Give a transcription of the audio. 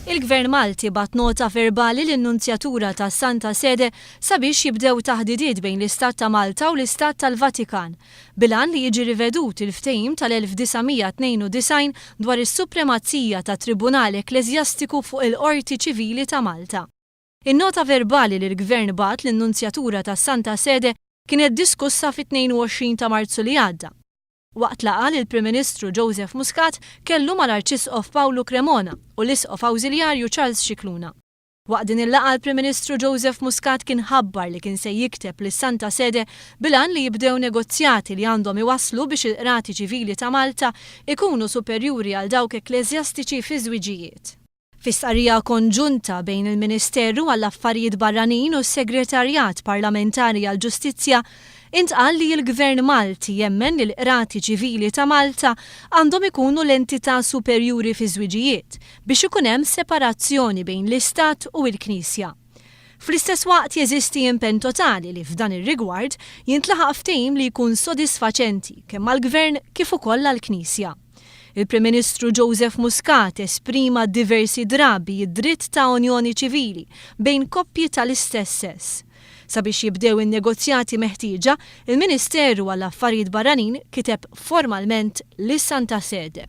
Il-Gvern Malti bagħat nota verbali lin-Nunzjatura tas-Santa Sede sabiex jibdew taħdidiet bejn l-Istat ta' Malta u l-Istat tal-Vatikan, bil-għan li jiġi rivedut il-ftehim tal-1992 dwar is-supremazija tat-Tribunal Ekkleżjastiku fuq il-Qorti Ċivili ta' Malta. In-nota verbali li l-Gvern bagħat lin-Nunzjatura tas-Santa Sede kienet diskussa fit-22 ta' Marzu li għadda, waqt laqgħa li l-Prim Ministru Joseph Muscat kellu mal-Arċisqof Pawlu Cremona u l-Isqof Awżiljarju Charles Scicluna. Waqt din il-laqgħa l-Prim Ministru Joseph Muscat kien ħabbar li kien se jikteb lis-Santa Sede bil-għan li jibdew negozjati li għandhom iwasslu biex il-Qrati Ċivili ta' Malta jkunu superjuri għal dawk ekkleżjastiċi fiż-żwiġijiet. Fi stqarrija konġunta bejn il-Ministeru għall-Affarijiet Barranin u s-Segretarjat Parlamentari għall-Ġustizzja, intqal li l-Gvern Malti jemmen li l-Qrati Ċivili ta' Malta għandhom ikunu l-entità superjuri fiż-żwiġijiet biex ikun hemm separazzjoni bejn l-Istat u l-Knisja. Fl-istess waqt jeżisti impenn totali li f'dan ir-rigward jintlaħaq ftehim li jkun sodisfaċenti kemm għall-Gvern kif ukoll għall-Knisja. Il-Prim Ministru Joseph Muscat esprima diversi drabi d-dritt ta' unjoni ċivili bejn koppji tal-istess sess. Sabiex jibdew in-negozjati meħtieġa, il-Ministeru għall-Affarijiet Barranin kiteb formalment lis-Santa Sede.